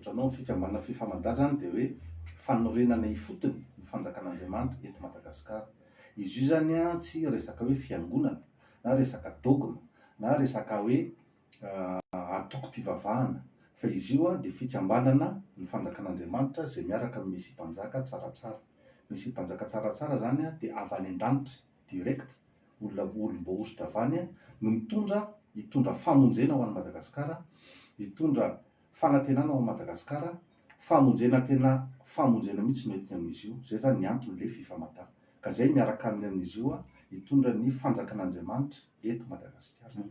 Misaotra anao. Ny fikambanana Fifamadà zany dia hoe fanorenana ifotony ny fanjakan'Andriamanitra eto Madagasikara. Izy io zany an tsy resaka hoe fiangonana na resaka dogme na resaka hoe antokom-pivavahana fa izy io dia fikambanana ny fanjakan'Andriamanitra izay miaraka amin'ny Mesia Mpanjaka tsaratsara. Mesia Mpanjaka tsaratsara zany dia avy any an-danitra direct, olona olom-boahosotra avy any no mitondra hitondra famonjena ho an'i Madagasikara, hitondra fanantenana ho an'i Madagasikara, famonjena tena famonjena mihitsy no entiny amin'izy io, izay zany ny anton'ilay fifamadà. Ka izay miaraka aminy amin'izy io hitondra ny fanjakan'Andriamanitra eto Madagasikara.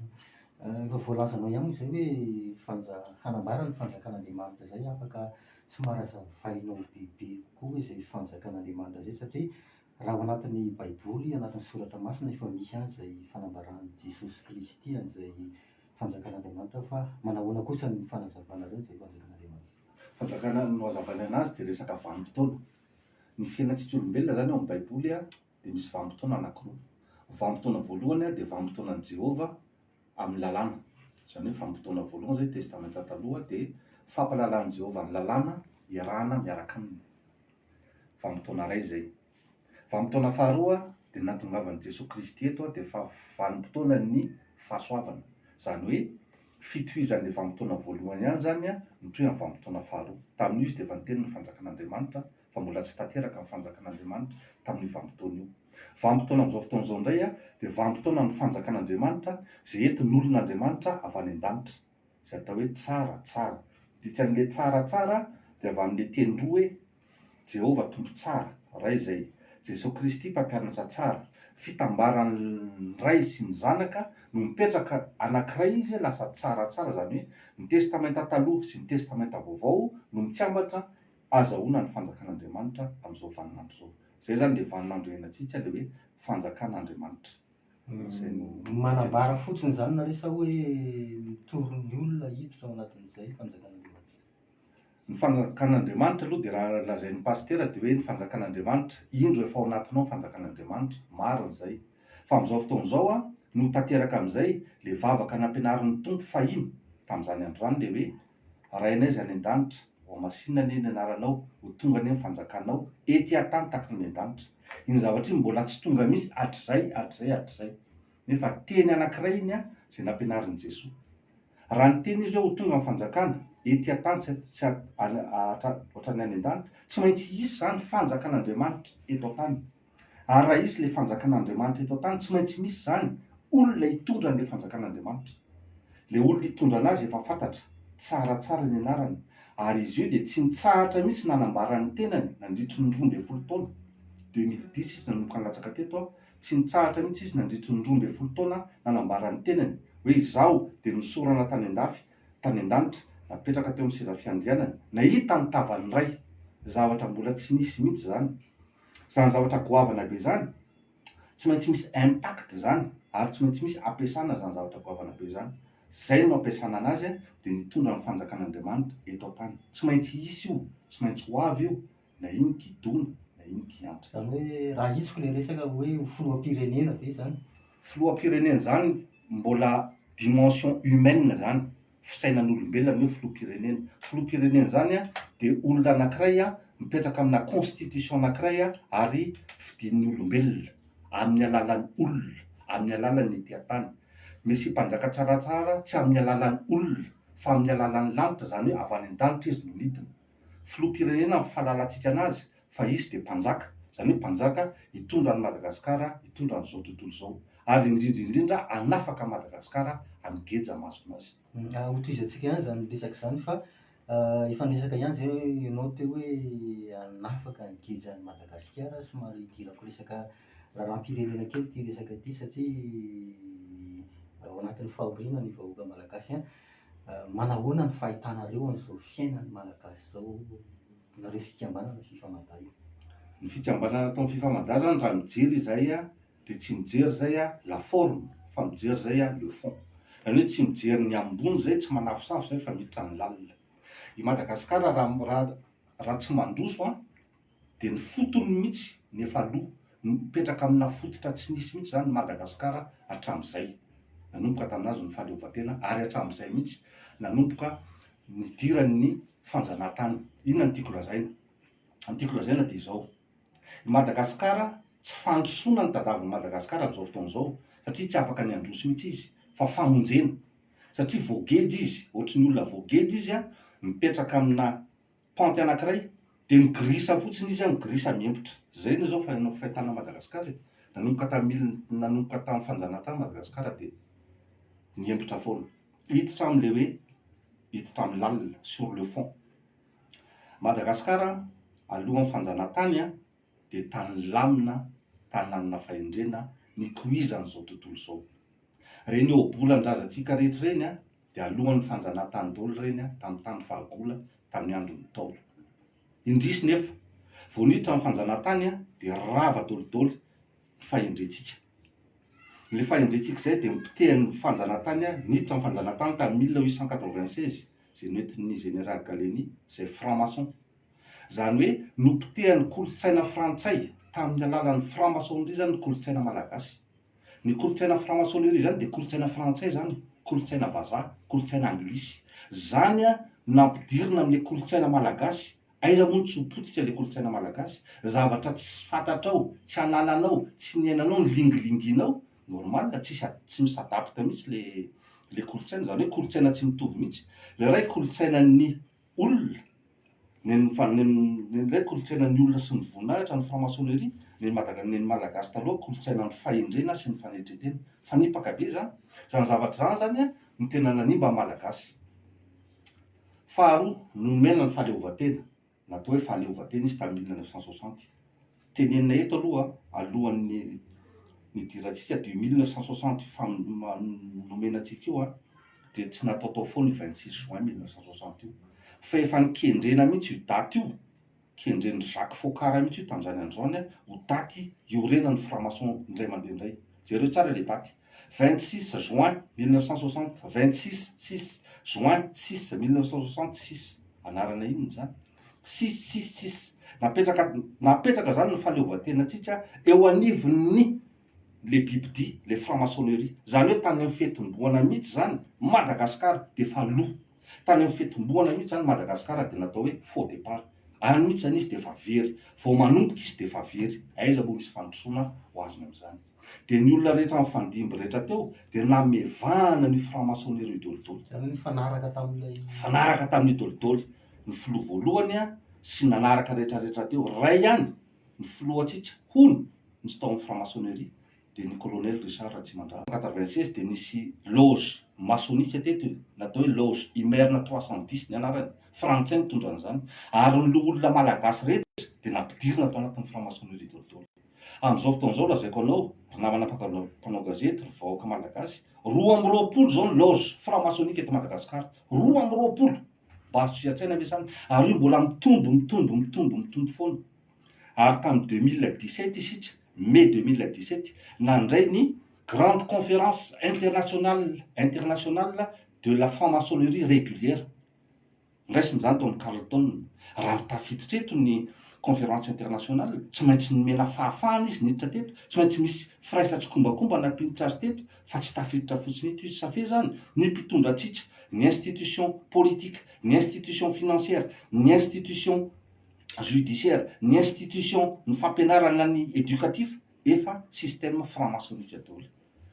Efa voalazanao ihany moa izay hoe fanja- hanambara ny fanjakan'Andriamanitra izay afaka somary hazavainao bebe kokoa hoe izay fanjakan'Andriamanitra izay satria raha ao anatin'ny baiboly, anatin'ny soratra masina efa misy ihany izay fanambaran'i Jesosy Kristy an'izay fanjakan'Andriamanitra fa manahoana kosa ny fanazavanareo an'izay fanjakan'Andriamanitra? Fanjakana nohazavaina anazy dia resaka vanim-potoana. Ny fiainantsika olombelona izany ao amin'ny Baiboly dia misy vanim-potoana anankiroa. Vanim-potoana voalohany dia vanim-potoanan'i Jehovah amin'ny lalàna. Izany hoe vanim-potoana voalohany izay, Testamenta Taloha, dia fampahalalan'i Jehovah ny lalàna iarahana miaraka aminy. Vanim-potoana iray izay. Vanim-potoana faharoa dia ny nahatongavan'i Jesoa Kristy eto dia fa vanim-potoanan'ny fahasoavana. Izany hoe fitohizan'ilay vanim-potoana voalohany ihany izany mitohy amin'ny vanim-potoana faharoa. Tamin'io izy dia efa niteny ny fanjakan'Andriamanitra fa mbola tsy tanteraka ny fanjakan'Andriamanitra tamin'io vanim-potoana io. Vanim-potoana amin'izao fotoana izao indray dia vanim-potoanan'ny fanjakan'Andriamanitra izay entin'olon'Andriamanitra avy any an-danitra. Izay atao hoe tsara, tsara. Dikan'ilay tsara, tsara dia avy amin'ilay teny roa hoe Jehovah Tompo tsara, Ray izay, Jesoa Kristy Mpampianatra tsara, fitambaran'ny Ray sy ny Zanaka no mipetraka anankiray izy lasa tsara tsara izany hoe ny Testamenta Taloha sy ny Testamenta Vaovao no mikambatra azahoana ny fanjakan'Andriamanitra amin'izao vaninandro izao. Izay izany ilay vaninandro iainantsika ilay hoe fanjakan'Andriamanitra. Izay no Manambara fotsiny izany nareo sa hoe mitory ny olona hiditra ao anatin'izay fanjakan'Andriamanitra? Ny fanjakan'Andriamanitra aloha dia raha lazain'ny pasitera dia hoe ny fanjakan'Andriamanitra, indro efa ao anatinao ny fanjakan'Andriamanitra, marina izay. Fa amin'izao fotoana izao an, no tanteraka amin'izay ilay vavaka nampianarin'ny Tompo fahiny tamin'izany andro izany ilay hoe, Rainay izay any an-danitra, ho hamasinina anie ny anaranao, ho tonga anie ny fanjakanao, ety an-tany tahaka ny any an-danitra. Iny zavatra iny mbola tsy tonga mihitsy hatrizay, hatrizay, hatrizay. Nefa teny anankiray iny an, izay nampianarin'i Jesoa. Raha niteny izy hoe ho tonga ny fanjakana ety an-tany sy ohatran'ny any an-danitra, tsy maintsy hisy izany fanjakan'Andriamanitra eto an-tany. Ary raha hisy ilay fanjakan'Andriamanitra eto an-tany, tsy maintsy misy izany olona hitondra an'ilay fanjakan'Andriamanitra. Ilay olona hitondra an'azy efa fantatra tsaratsara ny anarany, ary izy io dia tsy nitsahatra mihitsy nanambara ny tenany nandritry ny 12 taona, 2010 izy nanomboka nilatsaka teto, Tsy nitsahatra mihitsy izy nandritry ny 12 taona nanambara ny tenany hoe izaho dia nosorana tany an-dafy, tany an-danitra, napetraka teo amin'ny seza fiandrianany, nahita ny tavan'ny Ray. Zavatra mbola tsy nisy mihitsy izany. Izany zavatra goavana be izany, tsy maintsy misy impact izany ary tsy maintsy misy ampiasana izany zavatra goavana be izany. Izay no ampiasana anazy dia ny hitondra ny fanjakan'Andriamanitra eto an-tany. Tsy maintsy hisy io, tsy maintsy ho avy io, na iny kidona na iny kiantra. Izany hoe raha ahitsiko ilay resaka hoe ho filoham-pirenena ve izany? Filoham-pirenena izany mbola dimension humaine izany, fisainan'olombelona ny hoe filoham-pirenena. Filoham-pirenena izany dia olona anankiray mipetraka amina constitution anankiray ary fidin'ny olombelona amin'ny alalan'ny olona, amin'ny alalan'ny ety an-tany. Mesia mpanjaka tsaratsara tsy amin'ny alalan'ny olona fa amin'ny alalan'ny lanitra, izany hoe avy any an-danitra izy no nidina. Filoham-pirenena ny fahalalantsika anazy fa izy dia mpanjaka, izany hoe mpanjaka hitondra an'i Madagasikara, hitondra an'izao tontolo izao ary indrindra indrindra hanafaka an'i Madagasikara amin'ny geja mahazo anazy. Hotohizantsika ihany izany resaka izany fa efa niresaka ihany izay ianao teo hoe hanafaka ny gejan'i Madagasikara, somary hidirako resaka raharaham-pirenena kely ity resaka ity satria ao anatin'ny fahoriana ny vahoaka malagasy an. Manahoana ny fahitanareo an'izao fiainan'ny Malagasy izao nareo fikambanana Fifamada io? Ny fikambanana atao amin'ny Fifamada zany raha mijery izahay dia tsy mijery izay la forme fa mijery izay le fond. Izany hoe tsy mijery ny ambony izay, tsy manafosafo izay fa miditra amin'ny lalina. I Madagasikara raha raha raha tsy mandroso an, dia ny fotony mihitsy ny efa lo, mipetraka amina fototra tsy nisy mihitsy izany Madagascar hatramin'izay nanomboka tamin'azy ny fahaleovantena ary hatramin'izay mihitsy nanomboka nidiran'ny. fanjanahantany. Inona no tiako lazaina? Ny tiako lazaina dia izao, i Madagasikara tsy fandrosoana ny tadavin'i Madagasikara amin'izao fotoana izao satria tsy afaka ny handroso mihitsy izy fa famonjena satria voageja izy, ohatry ny olona voageja izy an, mipetraka amina pente anankiray dia migrisa fotsiny izy an, migrisa miempotra. Izay anie izao fahitana an'i Madagasikara e. Nanomboka tamin'ny mille, nanomboka tamin'ny fanjanahantany Madagasikara dia niempotra foana. Hiditra amin'ilay hoe hiditra amin'ny lalina, sur le fond. Madagasikara alohan'ny fanjanahantany dia tany nilamina, tany nanana fahendrena, nikoizan'izao tontolo izao. Ireny ohabolan-drazantsika rehetra ireny dia alohan'ny fanjanahantany daholo ireny tamin'ny tany fahagola, tamin'ny andron'ny Ntaolo. Indrisy nefa, vao niditra ny fanjanahantany dia rava dolidoly ny fahendrentsika. Ilay fahendrentsika izay dia nopotehin'ny fanjanahantany, niditra ny fanjanahantany tamin'ny 1896 izay noentin'ny Général Gallieni, izay franc-maçon. Izany hoe nopotehan'ny kolontsaina frantsay tamin'ny alalan'ny franc-maçonnerie izany ny kolontsaina malagasy. Ny kolontsaina franc-maçonnerie izany dia kolontsaina frantsay izany, kolontsaina vazaha, kolontsaina anglisy. Izany no nampidirina amin'ilay kolontsaina malagasy. Aiza moa no tsy ho potika ilay kolontsaina malagasy? Zavatra tsy fantatrao, tsy anananao, tsy niainanao ny lingilinginao, normal, tsisy tsy mi-s'adapte mihitsy ilay ilay kolontsaina, izany hoe kolontsaina tsy mitovy mihitsy. Ilay iray kolontsainan'ny olona, ny an'ny fa- ny an'ny ny an'ilay kolontsainan'ny olona sy ny voninahitra, ny franc-maçonnerie, ny an'ny madaga- ny an'ny malagasy taloha kolontsainan'ny fahendrena sy ny fanetren-tena. Mifanipaka be izany. Izany zavatra izany izany no tena nanimba ny malagasy. Faharoa, nomena ny fahaleovantena. Natao hoe fahaleovantena izy tamin'ny 1960. Tenenina eto aloha, alohan'ny nidirantsika dia io 1960 nomena antsika io dia tsy nataotao foana io 26 juin 1960 io. Fa efa nikendrena mihitsy io daty io, kendren'i Jacques Foccart mihitsy io tamin'izany andro izany ho daty hiorenan'ny franc-maçon indray mandeha indray. Jereo tsara ilay daty. 26 juin 1960, 26, six, juin, six, 1966, anarana inona izany? Six, six, six. Napetraka, napetraka izany ny fahaleovantenantsika eo anivon'ny le bibidia, le franc-maçonnerie. Izany hoe tany amin'ny fetim-boana mihitsy izany Madagascar dia efa lo. Tany amin'ny fetim-boana mihitsy izany Madagascar dia natao hoe faux départ. Any mihitsy izany izy dia efa very. Vao manomboka izy dia efa very. Aiza moa misy fandrosoana ho azony amin'izany. Dia ny olona rehetra nifandimby rehetra teo dia nanome vahana an'io franc-maçonnerie io dolidoly. Izany hoe nifanaraka tamin'ilay. Nifanaraka tamin'io dolidoly. Ny filoha voalohany sy nanaraka rehetra rehetra teo. Iray ihany ny filohantsika, hono, no tsy tao amin'ny franc-maçonnerie dia ny colonel Richard Ratsimandrava. 96 dia nisy loge maçonnique teto e, natao hoe loge Imerina 310 ny anarany, frantsay nitondra an'izany, ary ny loholona malagasy rehetra dia nampidirina tao anatin'ny franc-maçonnerie dolidoly. Amin'izao fotoana izao lazaiko anao ry namana mpanao gazety, ry vahoaka malagasy, 22 izao ny loge franc-maçonnique eto Madagasikara, 22! Mba azo an-tsaina ve izany? Ary io mbola mitombo, mitombo, mitombo, mitombo foana. Ary tamin'ny 2017 isika, mai 2017, nandray ny grande conférence internationale internationale de la franc-maçonnerie régulière. Noraisina izany tao amin'ny Carlton. Raha ny tafiditra eto ny conférence internationale, tsy maintsy nomena fahafahana izy niditra teto, tsy maintsy misy firaisan-tsikombakomba nampiditra azy teto, fa tsy tafiditra fotsiny eto izy. Ça fait izany ny mpitondra antsika, ny institution politique, ny institution financière, ny institution judiciaire, ny institution ny fampianarana ny éducatif efa système franc-maçonnique daholo.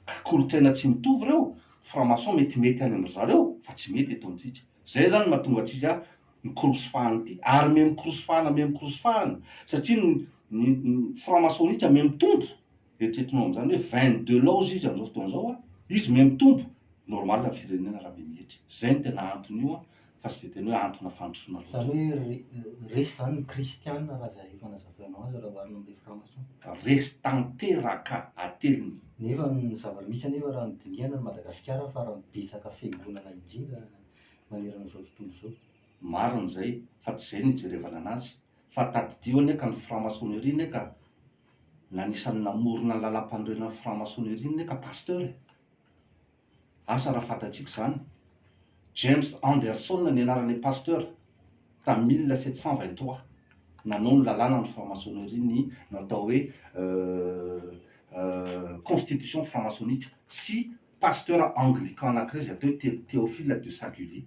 Ka kolontsaina tsy mitovy ireo, franc-maçon mety mety any amin-dry zareo fa tsy mety eto amintsika. Zay zany no mahatonga antsika mikorosy fahana ity, ary miha mikorosy fahana miha mikorosy fahana satria ny ny franc-maçonnique miha mitombo, eritreretinao amin'izany hoe 22 loges izy amin'izao fotoana izao an, izy miha mitombo, normal ny firenena raha miha mihetra. Zay no tena anton'io an, fa tsy dia tena hoe antona fandrosoana loatra. Izany hoe resy izany ny kristiana raha izay efa nazavainao azy raha oharina amin'ilay franc-maçon. Resy tanteraka ateliny. Nefa ny zava-misy anefa raha ny dinihana ny Madagasikara farany betsaka fiangonana indrindra manerana izao tontolo izao. Marina izay fa tsy izay no ijerevana anazy fa tadidio anie ka ny franc-maçonnerie anie ka nanisan'ny namorona ny lalam-panorenan'ny franc-maçonnerie anie ka pasteur e! Asa raha fantatsika izany. James Anderson ny anaran'ilay pasteur tamin'ny 1723 nanao ny lalàna ny franc-maçonnerie ny natao hoe constitution franc-maçonnique sy pasteur anglican anankiray izay atao hoe Théophile de Sagulier.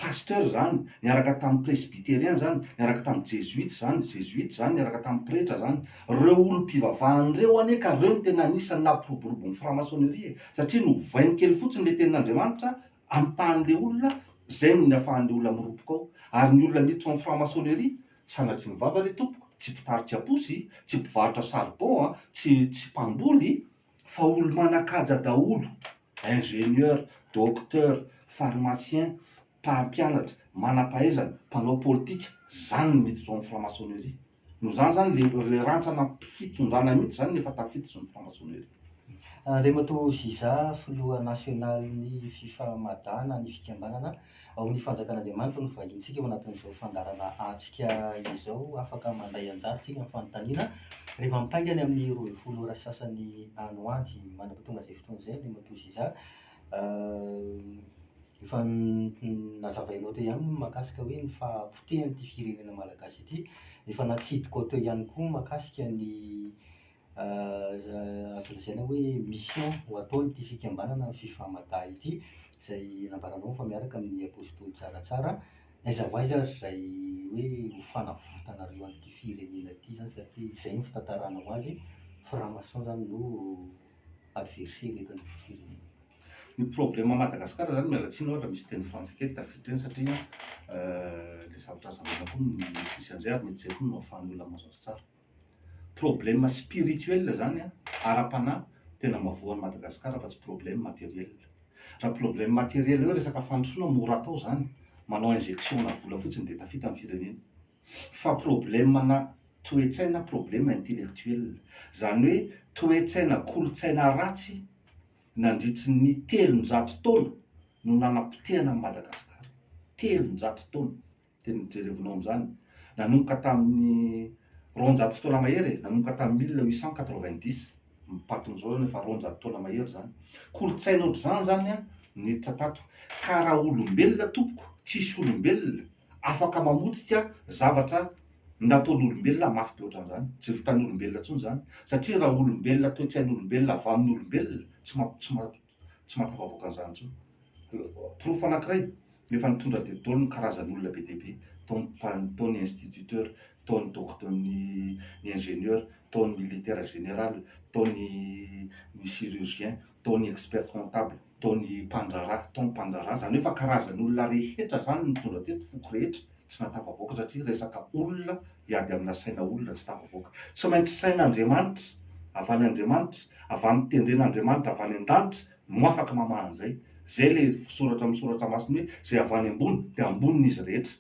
Pasteur zany, niaraka tamin'ny presbyterien zany, niaraka tamin'ny jesuite zany, jesuite zany, niaraka tamin'ny pretra zany. Reo olom-pivavahana reo anie ka reo no tena anisan'ny nampiroborobo ny franc-maçonnerie e! Satria novainy kely fotsiny le tenin'Andriamanitra ampitahan'le olona, zay no niafahan'le olona miroboka ao. Ary ny olona miditra ao amin'ny franc-maçonnerie, sanatria ny vava re tompoko, tsy mpitarika posy, tsy mpivarotra charbon an, tsy tsy mpamboly, fa olo-manan-kaja daholo, ingénieur, docteur, pharmacien, mpampianatra, manam-pahaizana, mpanao politika, zany no miditra ao amin'ny franc-maçonnerie. Noho izany zany le le rantsana fitondrana mihitsy zany no efa tafiditry ny franc-maçonnerie. Andriamatoa Ziza, filoha nasionalin'ny Fifa Mada na ny fikambanana ao amin'ny fanjakan'Andriamanitra no vahintsika ao anatin'izao fandaharana atrika izao. Afaka mandray anjara isika amin'ny fanontaniana rehefa mipaingana amin'ny 12 ora sasany any ho any. Mandra-pahatonga izay fotoana izay Andriamatoa Ziza, efa nazavainao teo ihany moa ny mahakasika hoe ny fahapotehan'ity firenena malagasy ity. Efa natsidikao teo ihany koa mahakasika ny Azo lazaina hoe mission ho ataon'ity fikambanana Fifa Mada ity, izay nambaranao fa miaraka amin'ny Apostoly Tsaratsara. Aiza ho aiza ary izay hoe ho fanavotanareo an'ity firenena ity izany satria izay no fitantaranao azy, franc-maçon izany no adversaire eto anivon'ny firenena. Ny problème à Madagascar zany, miala tsiny aho raha misy teny frantsay kely tafiditra eny satria le zavatra hazavaina koa no misy an'izay ary mety izay koa no ahafahan'ny olona mahazo azy tsara. Problème spirituel zany an, ara-panahy tena mahavoa an'i Madagascar fa tsy problème matériel. Raha problème matériel hoe resaka fandrosoana mora atao zany, manao injection na vola fotsiny dia tafita ny firenena. Fa problème ana toe-tsaina problème intellectuel. Zany hoe toe-tsaina kolontsaina ratsy nandritry ny 300 taona no nanapotehana an'i Madagascar. 300 taona. Dia nojerevinao amin'izany, nanomboka tamin'ny 200 taona mahery e, nanomboka tamin'ny 1890, mipatona izao izany efa 200 taona mahery izany. Kolontsaina ohatr'izany izany an, niditra tato. Ka raha olombelona tompoko, tsisy olombelona afaka mamotika zavatra nataon'olombelona mafy be ohatran'izany. Tsy vitan'ny olombelona intsony izany. Satria raha olombelona, toe-tsain'olombelona avy amin'olombelona, tsy mamp- tsy mamp- tsy mahatafavoaka an'izany intsony. Porofo anankiray, efa nitondra teto daholo ny karazan'olona be dia be, tao ny tao ny instituteur, tao ny docteur ny ny ingénieur, tao ny militaire général, tao ny ny chirurgien, tao ny expert comptable, tao ny mpandraharaha, tao ny mpandraharaha, izany hoe efa karazan'olona rehetra izany nitondra teto, foko rehetra, tsy nahatafavoaka satria resaka olona hiady amina saina olona tsy tafavoaka. Tsy maintsy sain'Andriamanitra, avy any Andriamanitra, avy amin'ny tendren'Andriamanitra avy any an-danitra no afaka mamaha an'izay. Izay ilay soratra amin'ny soratra masina hoe izay avy any ambony dia ambonin'izy izy rehetra.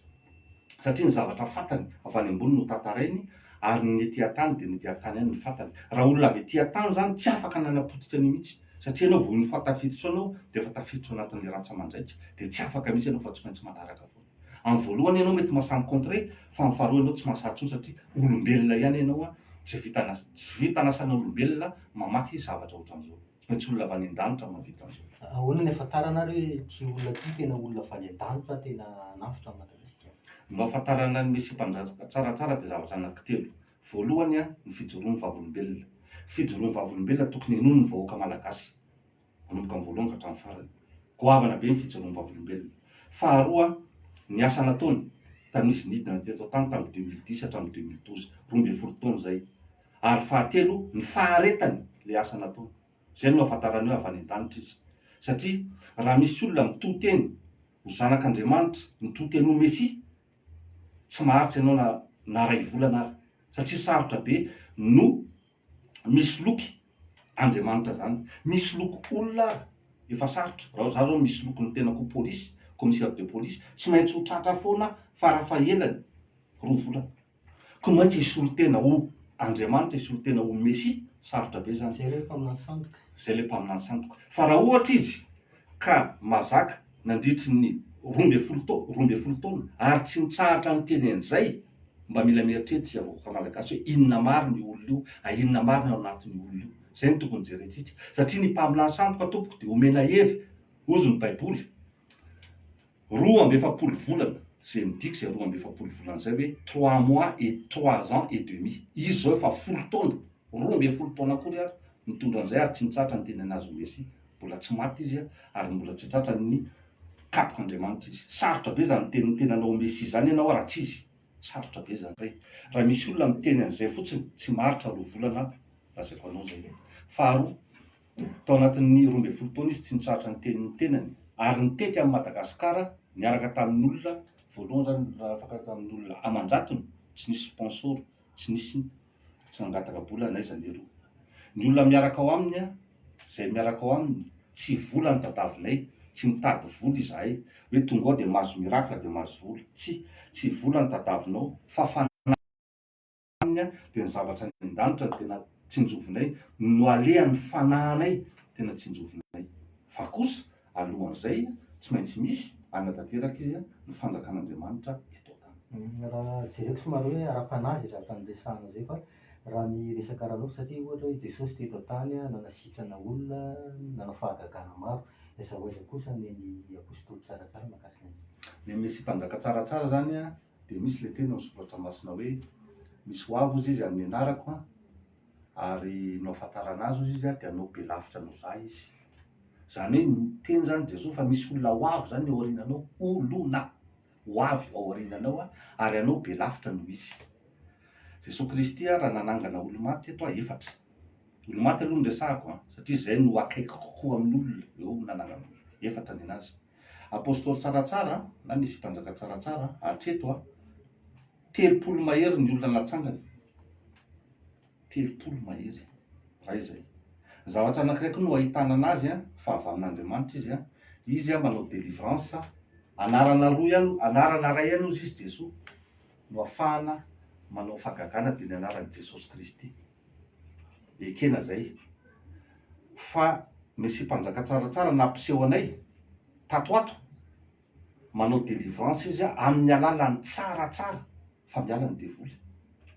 Satria ny zavatra fantany avy any ambony no tantarainy ary ny ety an-tany dia ny ety an-tany ihany no fantany. Raha olona avy ety an-tany izany tsy afaka nanapotika an'io mihitsy satria ianao vao une fois tafiditra ao ianao dia efa tafiditra ao anatin'ilay rantsa-mandraika dia tsy afaka mihitsy ianao fa tsy maintsy manaraka foana. Amin'ny voalohany ianao mety mahasahy mi-contrer fa amin'ny faharoa ianao tsy mahasahy intsony satria olombelona ihany ianao an, tsy vitana tsy vitana asan'olombelona mamaky zavatra ohatran'izao. Tsy maintsy olona avy any an-danitra no mahavita an'izao. Ahoana ny ahafantarana ary hoe ity olona ity tena olona avy any an-danitra tena hanavotra an'i Madagasikara? Ny mba ahafantarana ny Mesia Mpanjaka tsaratsara dia zavatra anankitelo. Voalohany an, ny fijoroan'ny vavolombelona. Fijoroan'ny vavolombelona tokony henoin'ny vahoaka malagasy. manomboka amin'ny voalohany ka hatramin'ny farany. Goavana be ny fijoroan'ny vavolombelona. Faharoa, ny asa nataony tamin'izy nidina teto an-tany tamin'ny 2010 hatramin'ny 2012, 12 taona izay. Ary fahatelo, ny faharetany ilay asa nataony. Izay no ahafantarany hoe avy any an-danitra izy. Satria raha misy olona mitohy teny ho zanak'Andriamanitra, mitohy teny ho Mesia, tsy maharitra ianao na na ray volana ary. Satria sarotra be no misoloky Andriamanitra zany. Misoloky olona ary efa sarotra. Raha za zao misoloky ny tenako ho polisy, commissaire de police, tsy maintsy ho tratra foana farafahelany roa volana. Koa maintsy hisolo tena ho Andriamanitra, hisolo tena ho Mesia, sarotra be zany. Zay ilay mpaminany sandoka. Zay ilay mpaminany sandoka. Fa raha ohatra izy ka mazaka nandritry ny 12 taona, 12 taona ary tsy nitsahatra niteny an'izay, Mba mila mieritreritra isika vahoaka malagasy hoe inona marina io olona io, a inona marina ao anatin'io olona io. Izay no tokony jerentsika. Satria ny mpaminany sandoka tompoko dia omena hery, hozy ny baiboly, 42 volana, izay midika izay 42 volana izay hoe trois mois et trois ans et demi. Izy izao efa folo taona, 12 taona akory ary nitondra an'izay ary tsy nitsahatra niteny an'azy ho Mesia. Mbola tsy maty izy ary mbola tsy tratran'ny. Kapok'Andriamanitra izy. Sarotra be zany miteny ny tenanao ho Mesia zany ianao raha tsy izy. Sarotra be zany re. Raha misy olona miteny an'izay fotsiny, tsy maharitra roa volana aho, lazaiko anao zay. Faharoa, tao anatin'ny 12 taona izy tsy nitsahatra niteny ny tenany, ary nitety an'i Madagasikara niaraka tamin'ny olona, voalohany zany raha afaka tamin'ny olona aman-jatony, tsy nisy sponsor, tsy nisy tsy nangataka bola n'aiza n'eroa. Ny olona miaraka ao aminy, izay miaraka ao aminy, tsy vola no tadavinay, tsy mitady vola izahay, hoe tonga ao dia mahazo miracle dia mahazo vola, tsia, tsy vola no tadavinao fa fanahy aminy dia ny zavatra any an-danitra no tena tsinjovinay, no alehan'ny fanahinay tena tsinjovinay. Fa kosa alohan'izay tsy maintsy misy hanatanteraka izy ny fanjakan'Andriamanitra eto an-tany. Raha jereko somary hoe ara-panahy izay zavatra niresahana izay fa raha ny resaka ara-nofo satria ohatra hoe Jesosy teto an-tany nanasitrana olona, nanao fahagagana maro, aiza ho aiza kosa ny an'ny apostoly tsaratsara mahakasika an'izay? Ny Mesia Mpanjaka tsaratsara izany dia misy ilay teny ao amin'ny soratra masina hoe misy ho avy hozy izy amin'ny anarako ary no ahafantarana azy hozy izy dia hanao be lavitra noho za izy. Izany hoe miteny izany Jesoa fa misy olona ho avy izany ao aoriananao, olona ho avy ao aoriananao ary hanao be lavitra noho izy. Jesoa Kristy raha nanangana olo-maty eto efatra. Olo-maty aloha no resahako an, satria izay no akaiky kokoa amin'ny olona eo nanangana olona. Efatra ny anazy. Apostoly tsaratsara na misy mpanjaka tsaratsara hatreto an, 30 mahery ny olona natsangany. 30 mahery. Iray izay. Ny zavatra anankiray koa no ahitana anazy an, fa avy amin'Andriamanitra izy an, izy an manao délivrance, anarana roa ihany, anarana iray ihany hozy izy Jesoa no afahana manao fahagagana dia ny anaran'i Jesosy Kristy. Ekena izay. Fa Mesia Mpanjaka tsaratsara nampiseho anay tato ato, manao délivrance izy amin'ny alalan'ny tsaratsara fa miala ny devoly.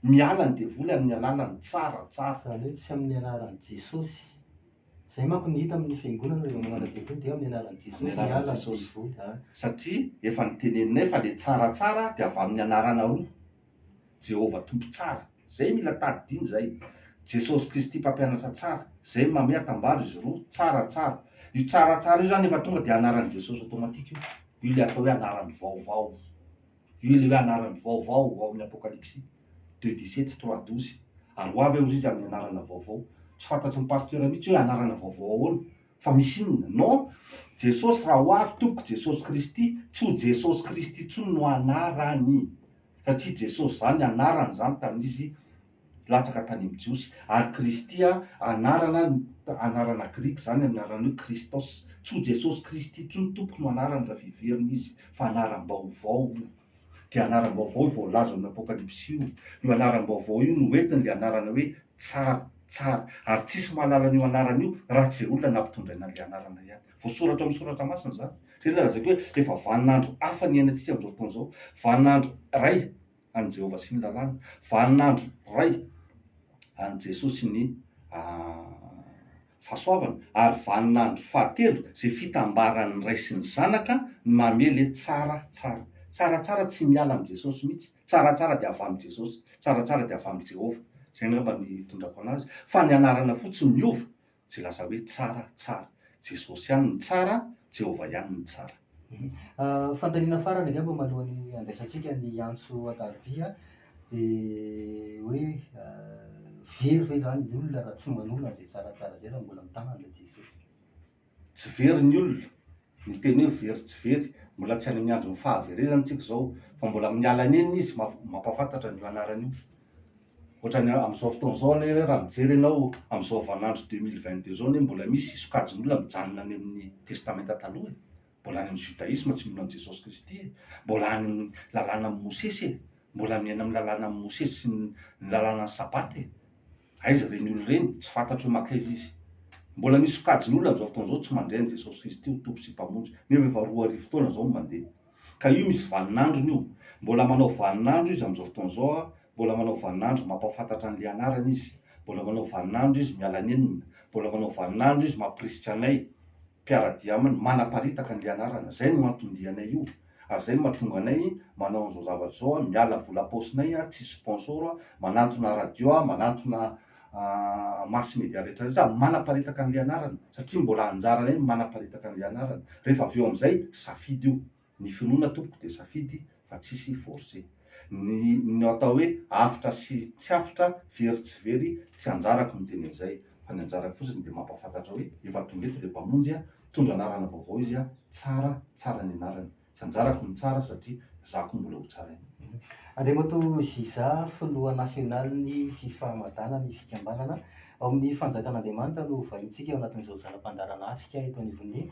Miala ny devoly amin'ny alalan'ny tsaratsara. Izany hoe tsy amin'ny anaran'i Jesosy. Izay manko ny hita amin'ny fiangonana rehefa manala devoly dia amin'ny anaran'i Jesosy miala ny devoly. Satria efa noteneninay fa le tsaratsara dia avy amin'ny anarana roa. Jehovah Tompo tsara. Zay mila tadidiana zay. Jesosy Kristy mpampianatra tsara. Zay mame atambaro izy roa. Tsara tsara. Io tsara tsara io zany efa tonga dia anaran'i Jesosy automatique io. Io le atao hoe anarany vaovao. Io le hoe anarany vaovao ao amin'ny Apokalypsy. Deux dix-sept, trois douze. Ary ho avy aho hozy izy amin'ny anarana vaovao. Tsy fantatry ny pasteur mihitsy hoe anarana vaovao ahoana. Fa misy inona? Non. Jesosy raha ho avy tompoko Jesosy Kristy, tsy ho Jesosy Kristy intsony no anarany. Satria Jesosy izany anarany izany tamin'izy latsaka tany amin'ny Jiosy, ary Kristy anarana anarana grika izany anarana hoe Christos. Tsy ho Jesosy Kristy intsony tompoko no anarany raha fiverina izy fa anaram-baovao io. Dia anaram-baovao io voalaza ao amin'ny Apokalypsy io. Io anaram-baovao io no entiny ilay anarana hoe tsara, tsara. Ary tsisy mahalala an'io anarana io raha tsy izay olona nampitondraina an'ilay anarana ihany. Voasoratra ao amin'ny soratra masina izany. Izay no lazaiko hoe efa vaninandro hafa ny iainantsika amin'izao fotoana izao. Vaninandro iray an'i Jehovah sy ny lalàna. Vaninandro iray an'i Jesoa sy ny fahasoavana. Ary vaninandro fahatelo izay fitambaran'ny Ray sy ny Zanaka no mamely hoe tsara tsara. Tsara tsara tsy miala amin'i Jesosy mihitsy. Tsara tsara dia avy amin'i Jesosy. Tsara tsara dia avy amin'i Jehovah. Izay angamba ny itondrako anazy. Fa ny anarana fotsiny miova. Izay lasa hoe tsara tsara. Jesosy ihany no tsara, Jehovah ihany no tsara. Fanontaniana farany angamba malohan'ny handraisantsika ny antso an-tarobia dia hoe very ve izany ny olona raha tsy manolo an'izay tsaratsara izay raha mbola mitana an'ilay Jesosy? Tsy very ny olona, Ny teny hoe very tsy very, mbola tsy any amin'ny andron'ny fahaverezana tsika izao, fa mbola amin'ny alan'enina izy mampahafantatra an'io anarana io. Ohatran'ny amin'izao fotoana izao anie raha mijery ianao amin'izao vaninandro 2022 izao anie mbola misy sokajin'olona mijanona any amin'ny testamenta taloha e. Mbola any amin'ny judaisme tsy mino an'i Jesosy Kristy e. Mbola any amin'ny lalànan'i Mosesy e. Mbola miaina amin'ny lalànan'i Mosesy sy ny lalànan'ny sabata e. Aiza ireny olona ireny? Tsy fantatro hoe mankaiza izy. Mbola misy sokajin'olona amin'izao fotoana izao tsy mandray an'i Jesosy Kristy ho Tompo sy Mpamonjy, nefa efa 2000 taona izao no mandeha. Ka io misy vaninandrony io. Mbola manao vaninandro izy amin'izao fotoana izao, mbola manao vaninandro mampahafantatra an'ilay anarana izy, mbola manao vaninandro izy miala nenina, mbola manao vaninandro izy mampirisika anay mpiara-dia aminy manaparitaka an'ilay anarana. Izay no anton-dianay io. Ary izay no mahatonga anay manao an'izao zavatra izao, miala vola paosinay, tsisy sponsor, manantona radio, manantona. Mass media rehetra rehetra manaparitaka an'ilay anarana satria mbola anjaranay ny manaparitaka an'ilay anarana. Rehefa avy eo amin'izay, safidy io. Ny finoana tompoko dia safidy fa tsisy forcé. Ny ny atao hoe avotra sy tsy avotra, very tsy very, tsy anjarako ny miteny an'izay fa ny anjarako fotsiny dia mampahafantatra hoe efa tonga eto ilay Mpamonjy a, mitondra anarana vaovao izy a, tsara, tsara ny anarany. Tsy anjarako ny mitsara satria za koa mbola ho tsaraina. Andriamatoa Ziza, filoha nasionalin'ny Fifamadana ny fikambanana ao amin'ny fanjakan'Andriamanitra no vahintsika ao anatin'izao zana-pandaharana atrika eto anivon'ny.